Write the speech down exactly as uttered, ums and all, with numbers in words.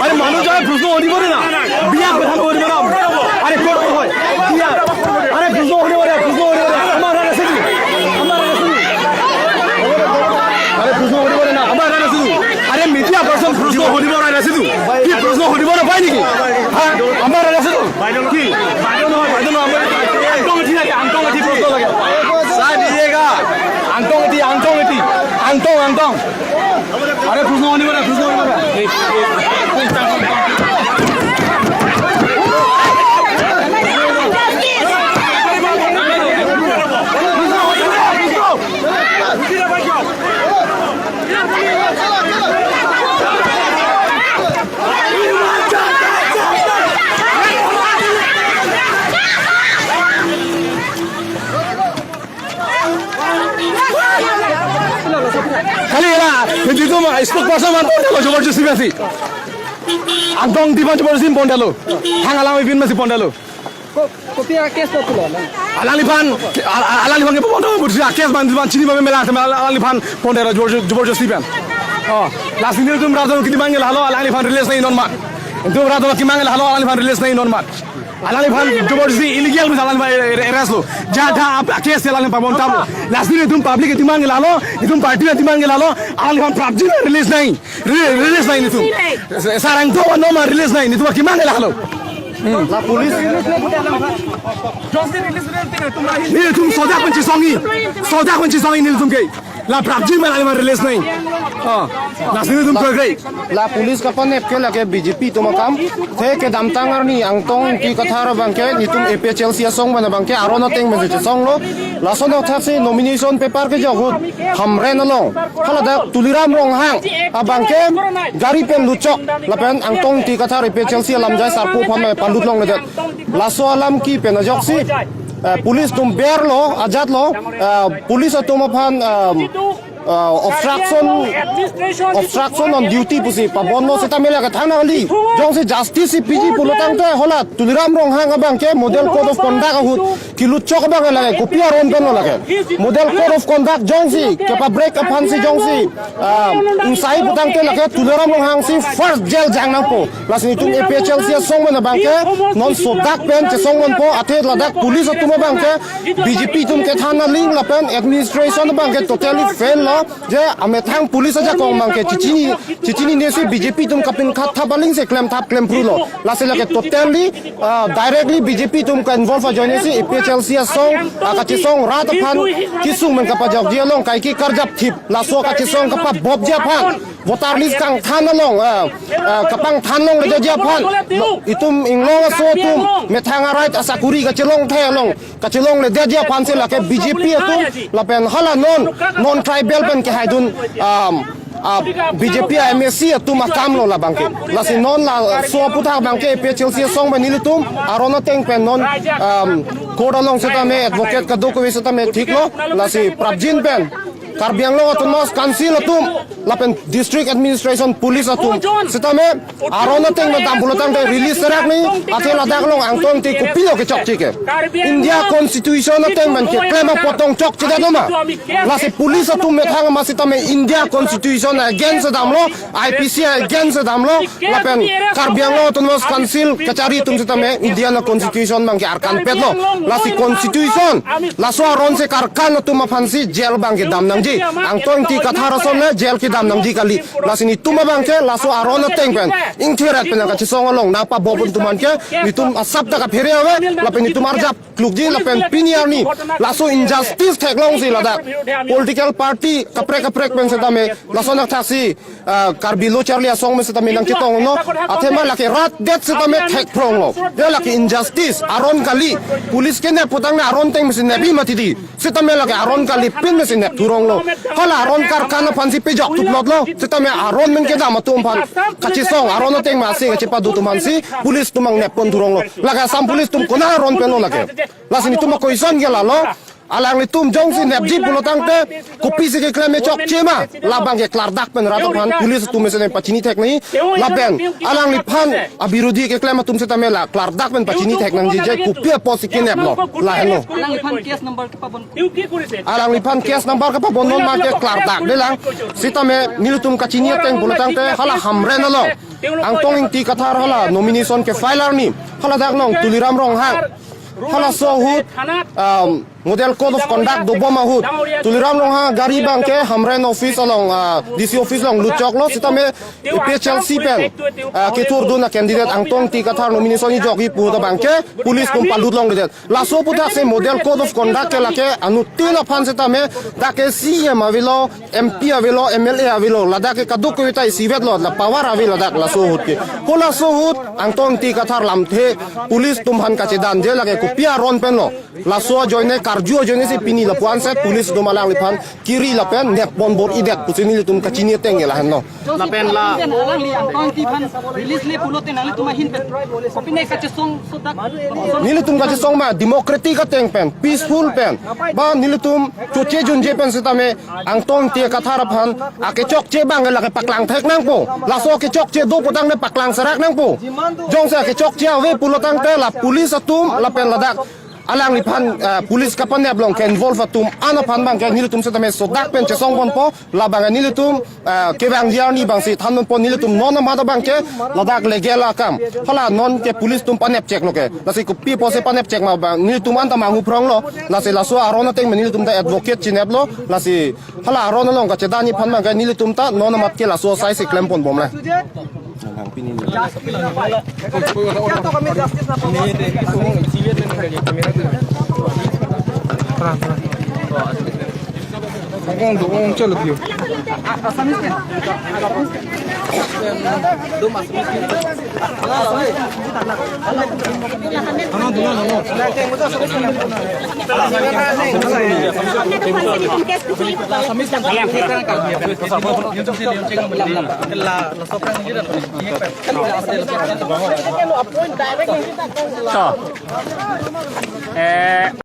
আৰে মানুহ যায়, প্ৰশ্ন সুধিব দে না। বিয়া কথা নুসুধিব না। আৰে ক'ত হয়? বিয়া। আৰে প্ৰশ্ন সুধিব দে, প্ৰশ্ন সুধিব দে। আমাৰ ৰাইজ আছে নেকি? আমাৰ ৰাইজ আছে নেকি? আৰে প্ৰশ্ন সুধিব দে না। আমাৰ ৰাইজ আছে নেকি? আৰে মিডিয়া পাৰ্চন প্ৰশ্ন সুধিব ৰাইজ আছে নেকি? কি প্ৰশ্ন সুধিব নাপায় নেকি? হা? আমাৰ ৰাইজ আছে নেকি? কি? বাইদেউ নহয়, বাইদেউ নহয়। আমাৰ আংটং এটি লাগে, আংটং এটি প্ৰশ্ন লাগে। চাই দিয়েগা। আংটং এটি, আংটং এটি। আংটং, আংটং। আৰে, প্ৰশ্ন শুনিব না, প্ৰশ্ন শুনিব না। Kali la, hindi tu ma, spokesperson man pon lo, jabardasti pensi. Angsong Engti aphan jabardasti pon lo. Thang alam ipin masi pon lo. Ko-, kopi a-case lo pulo, na? Alangliphan, al-, al-, alangliphan ke pon lo, buat a-case ban, ban chini mame mela, alangliphan pon lo, jabardasti, jabardasti pen. Oh, lasi nelitum rat atum kiti mangke lahelo, alangliphan release nangji non mat. Nelitum rat atum kiti mangke lahelo, alangliphan release nangji non mat. Alangliphan jabardasti illegal bisa alangliphan arrest lo. Jada ap case alangliphan pon tabo. Lasi nelitum public kiti mangke lahelo, nelitum party kiti mangke lahelo, alangliphan prapjin release nangji. Re-, release nangji nelitum. Sarang to no ma release nangji, nelitum kiti mangke lahelo. La police. Nelitum sodak pensi songji. Sodak pensi songji nelitum ke. La prapjin ma alangliphan release nangji. Oh, lasi nelitum kekre. La police kapanep ke lake B J P atum akam. Athe kedamtang arni Angsong Engti Kathar abangke nelitum A P H L C asong pen abangke aron ateng pen chesong lo. Lason athak si nomination paper kejok ahut Hamren along. Haladak Tuliram Ronghang abangke gari pen lutchok. Lapen Angsong Engti Kathar A P H L C alamjai sarpo aphan palut longledet. Laso alam kepi pen ajoksi, eh, police atum ber lo, ajat lo, eh, police atum aphan, eh, eh, obstruction, obstruction on duty pusi pabon lo seta mela ke thang nangli. Jongsi justice si piji pulo tangte hala Tuliram Ronghang abangke model code of conduct ahut kelutchok abang lake kopi aron pen lo lake. Model code of conduct jongsi kepa-break aphan si jongsi, ah, ingsai pu tangte lake Tuliram Ronghang si first jail jang nangpo. Lasi nelitum A P H L C asong pen abangke non sodak pen chesong ponpo, athe ladak police atum abangke B J P atum kethan aling lapen administration abangke totally fail lo, je amethang police ajakong abangke chechinine, chechinine si B J P atum kapinkhat thap aling si klem thap klem phru lo. Lasi lake totally, ah, directly B J P atum ka-involve ajoine si A P H L C asong, ah, kachesong rat aphan kesung pen kapajokji along kaike karjap thip, laso kachesong kapabopji aphan voter list kangthan along, ah, ah, kapangthan longledetji aphan, itum inglong aso atum methang a-right asakuri kachelong thai along kachelongledetji aphan si lake B J P atum lapen hala non, non tribal pen kehaidun, um, ah, B J P a-M A C atum akam lo labangke. Lasi non laso aputhak abangke A P H L C asong pen nelitum aron ateng pen non, um, court along setame advocate kadokave setame thik lo. Lasi prapjin pen Karbi Anglong Autonomous Council atum lapen District Administration Police atum setame aron ateng pen dam pulo tangte release serak ni, athe ladak along Angsong Engti kopilo kechokche ke. India Constitution ateng pen keklem apot tong chokchedet ma. Lasi police atum methang ma setame India Constitution against damlo, I P C against damlo, lapen Karbi Anglong Autonomous Council kachari atum setame India na Constitution abangke arkan petlo. Lasi Constitution, laso aron si karkan atum aphan si jail abangke dam nangji. Angsong Engti Kathar ason le jail kedam nangji kali. Lasi nelitum abangke laso aron ateng pen ingtheret pen kachesong along nangpabopun atum aphan ke nelitum asap ta kaphere ave, lapen nelitum arjap klukji lapen pini arni laso injustice theklong si ladak political party kaprek kaprek pen setame lason athak si, ah, Karbi Lo Charli Asong pen setame nangchetong lo, athema lake rat det setame thekphrong lo. Ya lake injustice, aron kali, police kenep pu tangte aron ateng mesi nepji mati di. Setame lake aron kalipin mesi nep thurong lo. Hala aron karkan aphan si pejok thuplot lo. Setame aron pen kedam atum aphan kachesong aron ateng masi kachepadu atum aphan si police atum angnep pon thurong lo. Lake Assam police atum konat aron pen lo lake. Lasi nelitum a-question ke lalo. Alanglitum jongsi nepji pulo tangte kopisi keklem chokche ma, labang ke klardak pen rat aphan police atum mesen pachini thek nangji. Lapen alangliphan abirodhi keklem atum setame la klardak pen pachini thek nangji je kopi apotsi keneplo, lahenlo. Alangliphan case number kepabon. Alangliphan case number kepabon non ma ke klardak de lang. Setame nelitum kachini ateng pulo tangte hala Hamren along Angtong Ingti Kathar hala nomination ke file arni, haladak along Tuliram Ronghang, halaso ahut, um, Model Code of Conduct dobom ahut Tuliram Ronghang gari abang ke Hamren office along, ah, D C office along lutchoklo, setame A P H L C pen, ah, kethurdun a-candidate Angtong Ingti Kathar nomination ejokji pu ahut abang ke police atum palut longledet. Laso aputhaksi Model Code of Conduct ke lake anuttin aphan setame dak ke C E M avelo, M P avelo, M L A avelo, ladak ke kadokave ta isivetlo, la power ave ladak laso ahut ke. Halaso ahut Angtong Ingti Kathar lamthe police atum aphan kachedanje lake kopi aron penlo. Laso ajoine karju ajoine si pini lapu-an si police atum alangliphan kiri lapen nepbom bor-idet pusi nelitum kachini ateng ke lahenlo. Lapen la alangli Angtong Ingti aphan release le pulote nanglitum ahin pen kopine kachesong sodak? Nelitum kachesong ma democratic ateng pen, peaceful pen, ba nelitum choche junje pen setame Angtong Ingti Kathar aphan akechokche abang lake paklang thek nangpo. Laso akechokche do pu tangte paklang serak nangpo. Jongsi akechokche ave pulo tangte la police atum lapen ladak alangliphan, eh, police kapanep along ke-involve atum an aphan abang ke nelitum setame sodak pen chesong ponpo, labang nelitum, eh, kevangji arni abangsi than ponpo, nelitum non amat abang ke ladak legal akam. Hala non ke police atum panep cheklo ke. Lasi kopi apotsi panep chek ma abang nelitum anta manghu phronglo. Lasi laso aron ateng pen nelitum ta advocate chineplo. Lasi hala aron along kachedanji aphan abang ke nelitum ta non amat ke laso asai si klem ponbom le.